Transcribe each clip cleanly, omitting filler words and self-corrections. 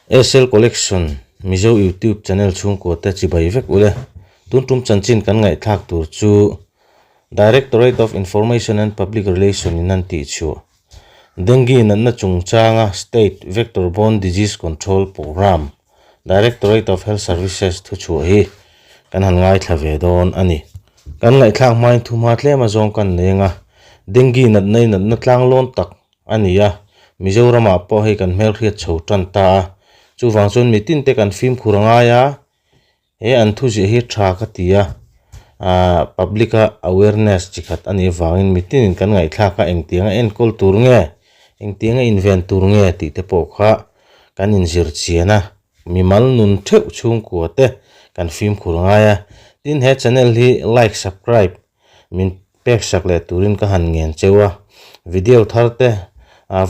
SL Collection Mizo YouTube channel chhungkua te chibai vek ule. Tun tum chanchin kan ngaihthlak tur chu Directorate of Information and Public Relation in an tih chhuah Dengue natna chungchanga State Vector Borne Disease Control Programme Directorate of Health Services thuchhuah hi kan han ngaithla ve dawn a ni. Kan ngaihthlak hmain thuhma tlem a zawng kan nei anga Dengue natna hi natna tlanglawn tak a ni a, Mizoramah pawh hei kan hmelhriat chho tan ta a, chuvang chuan mitin te kan fimkhur a ngai a, he an thuziah hi tha ka ti a, aah public a awareness chi khat a nih avangin mitinin kan ngaihthlak a engtianga enkawl tur nge, engtianga inven tur nge tih te pawh kha kan inzir chian a, mimal nun theuh chhungkua te kan fimkhur a ngai a, tin he channel hi like subscribe Min pek sak leh turin ka han ngen cheu a, video thar te,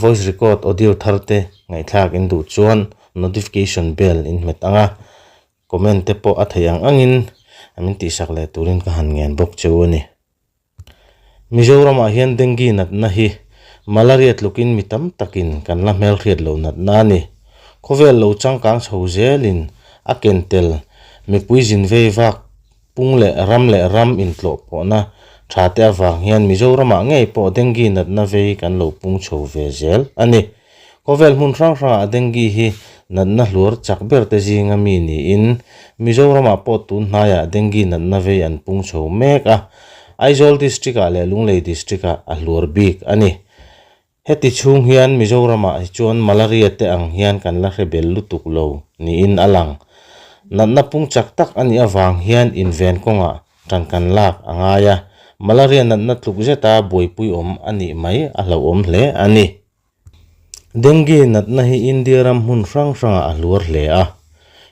voice record audio thar te ngaihthlak in duh chuan notification bell in hmet ang a, comment te pawh a theih ang angin min tihsak leh turin ka han ngen bawk cheu a ni. Mizoramah hian dengue natna hi malaria tlukin mi tam takin kan la hmelhriat loh natna a ni. Khawvel lo changkang chho zelin a ken tel mipui zin vei vak Pung leh ram leh ram intlawh pawhna tha te avang hian Mizoramah ngei pawh dengue natna vei kan lo pung chho ve zel a ni. Khawvel hmun hrang hrangah dengue hi natna hluar chak ber te zinga mi niin Mizoramah pawh tun hnaiah dengue natna vei an pung chho mek a, Aizawl District-ah leh Lunglei District-ah a hluar bik a ni. Heti chhung hian Mizoramah hi chuan malaria te ang hian kan la hre bel lutuk lo niin a lang. Natna pung chak tak a nih avang hian inven kawngah tan kan lak a ngai a, malaria natna tluk zeta buaipui awm a nih mai a hlauhawm hle a ni. Dengue natna hi India ram hmun hrang hrangah a hluar hle a,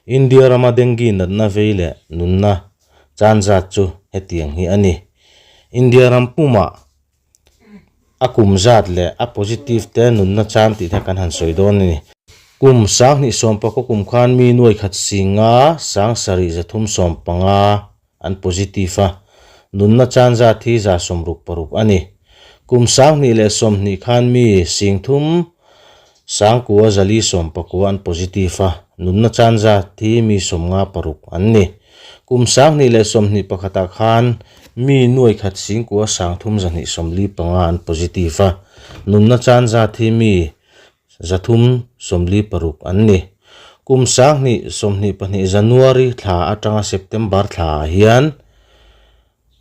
India rama dengue natna vei leh nunna chan zat chu hetiang hi a ni. India ram pumah A kum zat leh a positive te nunna chan tih te kan han sawi dawn a ni. Kum 2019 kum khan mi nuai khat singa 7335 an positive a, nunna chan zat hi 66 a ni. Kum 2020 khan mi singthum 9419 an positive a, nunna chan zat hi mi 56 an ni. Kum 2021 ah khan mi nuai khat singkua 3245 an positive a, nunna chan zat hi mi 346 an ni. Kum 2022 January thla atanga September thla ah hian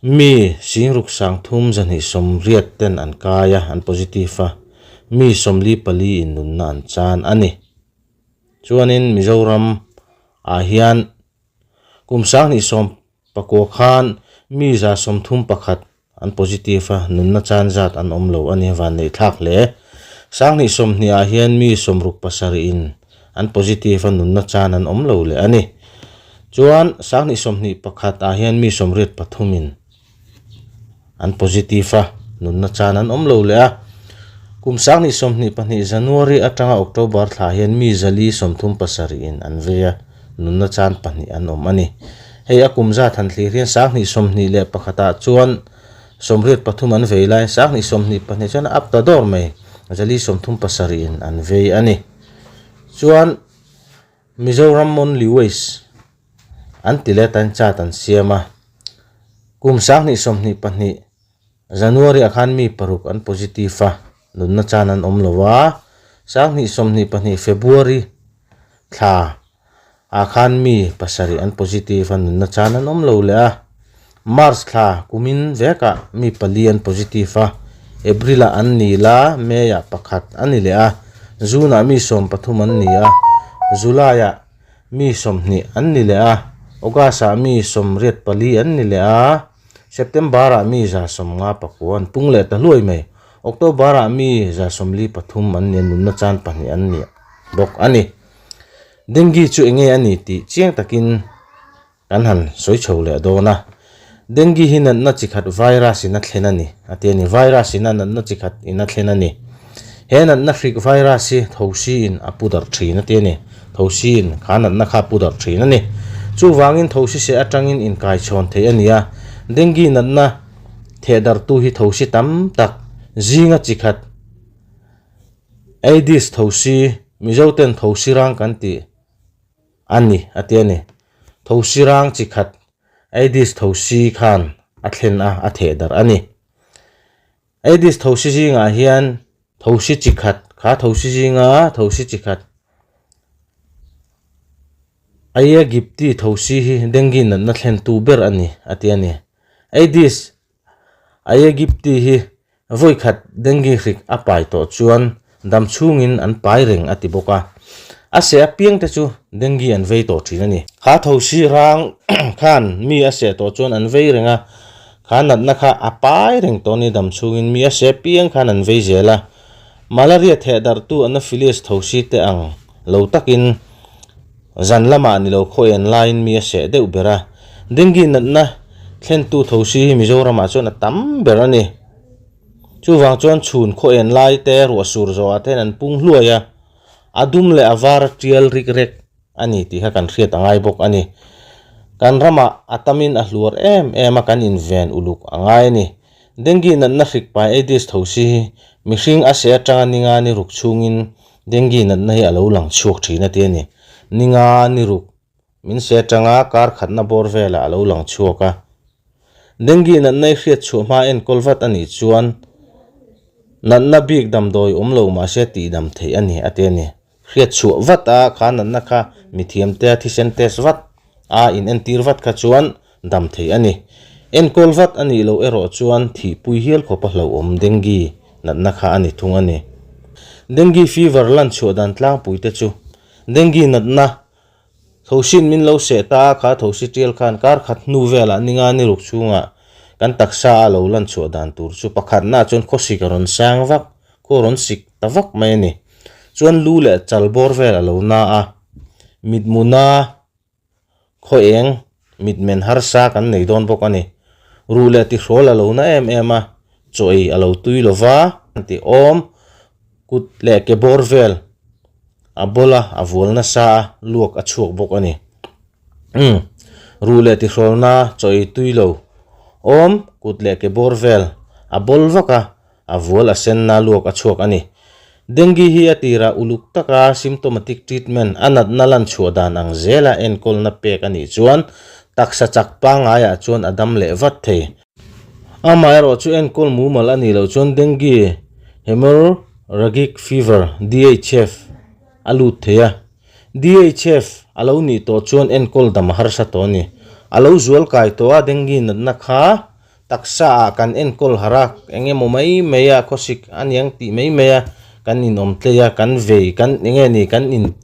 mi 6380 ten an kai a, an positive a, mi 44 in nunna an chan a ni. Chuanin Mizoram ah hian Kum 2019 khan mi 31 an positive a, nunna chan zat an awm lo a ni van neih thlak hle. 2020 ah hian mi 67 in an positive a, nunna chan an awm lo leh a ni. Chuan 2021 ah hian mi 83 in an positive a, nunna chan an awm lo leh a. Kum 2022 January atanga October thla hian mi 437 in an vei a, nunna chan pahnih an awm a ni. Hei a kum zat han thlir hian 2021 ah chuan 83 an vei lai, 2022 chuan a up ta dawr mai, 437 in an vei a ni. Chuan Mizoram Monthly Waste an ti let a in chart an siam a, kum 2022 January ah khan mi paruk an positive a, nunna chan an awm lo a, 2022 February thla ah khan mi pasarih an positive a, nunna chan an awm lo leh a, March thla kumin vekah mi pali an positive a, April ah an ni la, May ah pakhat a ni leh a, June ah mi 13 an ni a, July ah mi 20 an ni leh a, August ah mi 84 an ni leh a, September ah mi 159 an pung leh ta hluai mai. October ah mi 143 an ni a, nunna chan pahnih an ni bawk a ni. Dengue chu enge a ni tih chiang takin kan han sawi chho leh dawn a. Dengue hi natna chi khat virus in a thlen a ni a ti a ni. Virus in a natna chi khat in a thlen a ni. He natna hrik virus hi thosi in a pu darh thin a ti a ni. Thosi in kha natna kha a pu darh thin a ni. Chuvangin thosi seh atangin inkaichhawn theih a ni a. Dengue natna theh darhtu hi thosi tam tak zinga chi khat Aedes thosi, Mizoten thosi rang kan tih. A ni, a ti a ni. Thosi rang chi khat Aedes thosi khan a thlen a, a theh darh a ni. Aedes thosi zingah hian thosi chi khat, kha thosi zinga thosi chi khat Aegypti thosi hi dengue natna thlentu ber a ni, a ti a ni. Aedes Aegypti hi vawi khat dengue hrik a pai tawh chuan dam chhungin an pai reng a ti bawk a. A seh apiang te chu dengue an vei tawh thin a ni. Kha thosi rang khan mi a seh tawh chuan an vei reng a, kha natna kha a pai reng tawh a ni dam chhungin mi a seh apiang khan an vei zel a. Malaria theh darhtu Anopheles thosi te ang lo takin Zan lamah ni lo khaw en laiin mi a seh deuh ber a, dengue natna thlentu thosi hi Mizoramah chuan a tam ber a ni. Chuvang chuan chhun khaw en lai te ruah sur zawhah te hian an pung hluai a, a dum leh a var a tial rik rek a ni tih kha kan hriat a ngai bawk a ni. Kan ramah a tamin a hluar em em a kan inven uluk a ngai a ni. Dengue natna hrik pai Aedes thosi hi mihring a seh atanga ninga ni ruk chhungin Dengue natna hi a lo lang chhuak thin a ti a ni. Ninga ni ruk min se atanga kar khatna bawr velah a lo lang chhuak a. Dengue natna i hriat chhuah hma enkawl vat a nih chuan natna bik damdawi awm lo mahse tihdam theih a ni a ti a ni. Hriat chhuah vat a kha natna kha mithiamte a thisen test vat a in entir vat kha chuan dam theih a ni. Enkawl vat a nih loh erawh chuan thihpui hial khawp a hlauhawm dengue natna kha a ni thung a ni. Dengue fever lan chhuah dan tlangpui te chu dengue natna thosin min lo seh ta a, kha thosi tial khan kar khat hnu velah ninga ni ruk chhungah kan taksa a lo lan chhuah dan tur chu pakhatnaah chuan khawsik a rawn sang vak, khaw rawn sik ta vak mai a ni. Chuan lu leh chal bawr vel a lo na a, mitmuna Khaw eng mitmen harsa kan nei dawn bawk a ni. Ruh leh tihrawl a lo na em em a, chaw ei a lo tui lo va, an ti awm. Kut leh ke bawr vel a bawl a, a vual nasa a, luak a chhuak bawk a ni. Umm, ruh leh tihrawlna chaw ei tui lo awm, kut leh ke bawr vel a bawl vak a, A vual a senna luak a chhuak a ni. Dengue hi a tirah uluk taka symptomatic treatment a natna lan chhuah dan ang zela enkawlna pek a nih chuan taksa chak pangaiah chuan a dam leh vat thei. Amaherawh chu enkawl mumal a nih loh chuan dengue hemorrhagic fever, DHF, a lut thei a. DHF a lo nih tawh chuan enkawl dam a harsa tawh a ni. A lo zual kai tawh a dengue natna kha Taksa ah kan enkawl harh a, eng emaw mai mai a khawsik a niang tih mai mai a kan inawm tlei a, kan vei kan eng nge ni kan in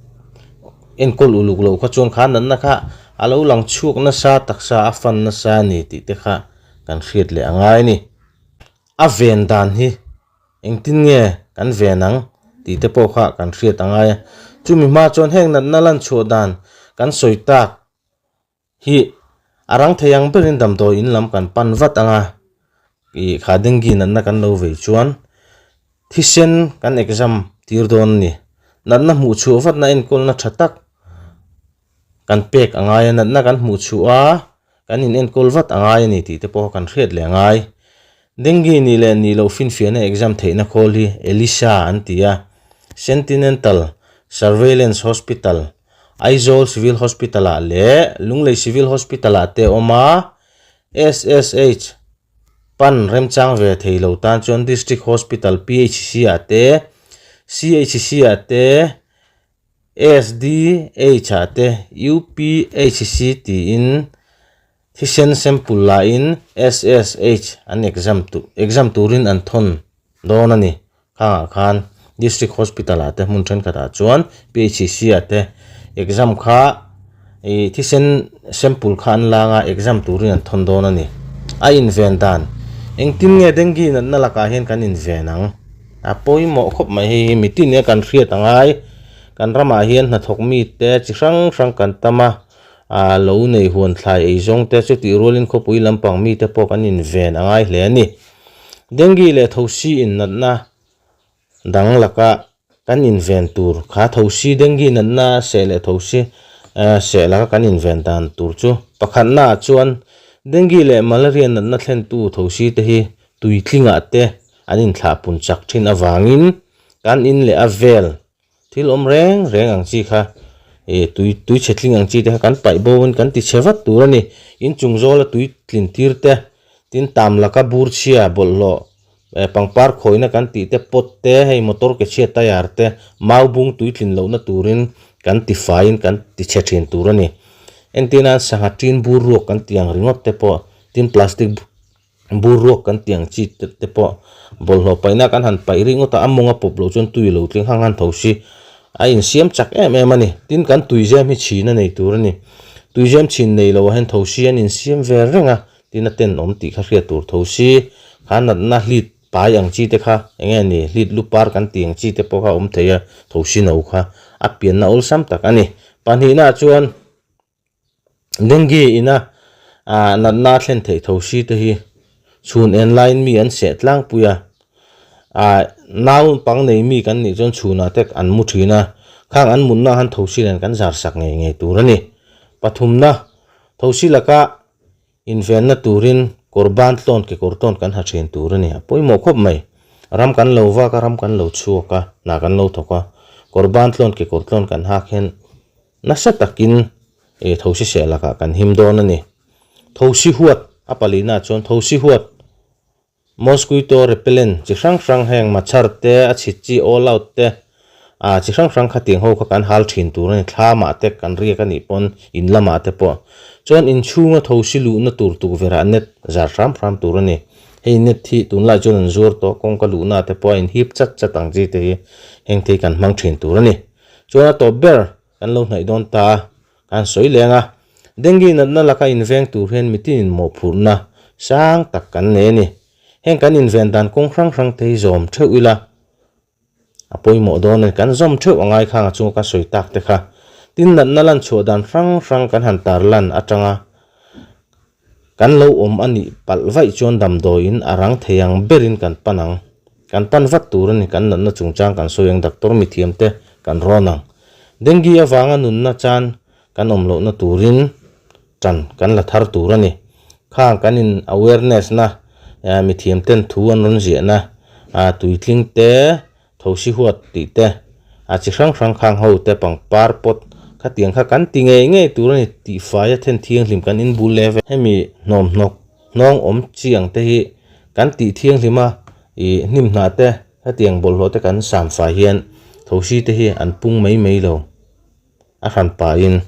enkawl uluk loh kha chuan kha natna kha a lo lang chhuak nasa taksa a fan nasa a ni tih te kha kan hriat leh a ngai a ni. A ven dan hi engtin nge kan ven ang tih te pawh kha kan hriat a ngai a, chumi hma chuan heng natna lan chhuah dan kan sawi tak Hi a rang thei ang berin damdawi in lam kan pan vat ang a, ih kha dengue natna kan lo vei chuan thisen kan exam tir dawn a ni. Natna hmuh chhuah vatna enkawlna tha tak kan pek a ngai a, natna kan hmuh chhuah a kan in enkawl vat a ngai a ni tih te pawh kan hriat leh a ngai. Dengue nih leh nih loh finfiahna exam theihna khawl hi ELISA an ti a, Sentinental Surveillance Hospital Aizawl Civil Hospital ah leh Lunglei Civil Hospital ah te a awm a, SSH pan remchang ve thei lo tan chuan District Hospital PHC ah te, CHC ah te, SDH ah te, UPHC tiin thisen sample la in SSH an exam exam turin an thawn dawn a ni. Khangah khan District Hospital ah te hmun thenkhat ah chuan PHC ah te exam kha ih thisen sample kha an lang a exam turin an thawn dawn a ni. A inven dan engtin nge dengue natna lakah hian kan inven ang a pawimawh khawp mai hei hi mitin nia kan hriat a ngai kan ramah hian hnathawk mite chi hrang hrang kan tam a ah lo nei huan thlai ei zawng te chutih rualin khawpui lampang mite pawh kan inven a ngai hle a ni. Dengue leh thosi in natna dang laka kan inven tur kha thosi dengue natna seh leh thosi seh laka kan inven dan tur chu pakhatna ah chuan dengue leh malaria natna thlentu thosi te hi tuitlingah te an inthlah pun chak thin avangin kan in leh a vel Thil awm reng reng ang chi kha Ih tui tui chhe tling ang chi te kha kan paih bo in kan ti chhe vat tur a ni. Inchung zawla tui tlin tir te, tin tam laka bur chhia bawlhhlawh eh pangpar khawihna kan tih te pot te hei motor ke chhia tyre te mau bung tui tlin lohna turin kan ti faiin kan ti chhe thin tur a ni. Entir nan sangha tin bur ruak kan tih ang ringawt te pawh tin plastic bur ruak kan tih ang chi te te pawh bawlhhlawh paihna kan han paih ringawt a a mawng a pawp loh chuan tui lo tling hang han tho si a insiam chak em em a ni. Tin kan tuizem hi chhin a nei tur a ni. Tuizem chhin nei loh ah hian tho si an insiam ve reng a. Tin a tenawm tih kha hriat tur tho si, kha natna hlit pai ang chi te kha eng nge ni, hlit lu par kan tih ang chi te pawh kha a awm thei a, tho si no kha a pianna awlsam tak a ni. Pahnihna ah chuan dengue ina ah natna a thlen theih tho si te hi chhun en laiin mi an seh tlangpui a, ah naupang nei mi kan nih chuan chhunah te an mu thin a, khang an mutna ah khan tho si nen kan zar sak ngei ngei tur a ni. Pathumna, tho si laka Invenna turin kawr ban tlawn ke kawr tlawn kan ha thin tur a ni. A pawimawh khawp mai. Ram kan lo vak a, ram kan lo chhuak a, hna kan lo thawk a. Kawr ban tlawn ke kawr tlawn kan hak hian nasa takin eh thosi seh lakah kan him dawn a ni. Thosi huat a palina chuan thosi huat Mosquito repellent chi hrang hrang heng machar te, a chhit chi all out te, ah chi hrang hrang khatiang ho kha kan hal thin tur a ni. Thlamah te kan riak a nih pawn in lamah te pawh chuan inchhunga thosi luhna tur tukverhah net zar hram hram tur a ni. Hei net hi tunlai chuan an zuar tawh kawngka luhna te pawh a inhip chat chat ang chi te hi heng te hi kan hmang thin tur a ni. Chuan a tawp ber kan lo hnaih dawn ta a. Kan sawi leng a, dengue natna laka inveng tur hian mitin inmawhphurhna sang tak kan nei a ni. Heng kan inven dan kawng hrang hrang te hi zawm theuh ila a pawimawh dawn a ni. Kan zawm theuh a ngai khang a chunga kan sawi tak te kha. Tin, natna lan chhuah dan hrang hrang kan han tar lan atanga kan lo awm a nih palh vaih chuan damdawiin a rang thei ang berin kan pan ang. Kan pan vat tur a ni, kan natna chungchang kan sawi ang, doctor mithiam te kan rawn ang. Dengue avanga nunna chan kan awm lohna turin tan kan la thar tur a ni. Khang kan in awareness na, mithiam ten thu an rawn ziahna, tuitling te, Thosi huat tih te, a chi hrang hrang khang ho te pangpar pawt khatiang kha kan ti ngei ngei tur a ni tih faia then thianghlim kan inbul leh ve. Hemi hnawmhnawk hnawng awm chiang te hi kan tih thianghlim a, ih hnim hnah te hetiang bawlhhlawh te kan sam fai hian thosi te hi an pung mai mai lo a hran pahin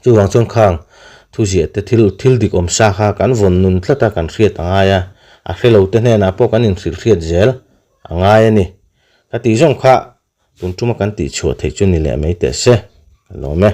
chuvang chuan khang thuziah te thil thil dik awm sa kha kan vawn nun tlat a kan hriat a ngai a, a hrelo te hnenah pawh kan inhrilh hriat zel. A ngai a ni. Ka tih zawng kha tun tuma kan tih chhuah theih chu ni leh mai teh se. Ka lawm e.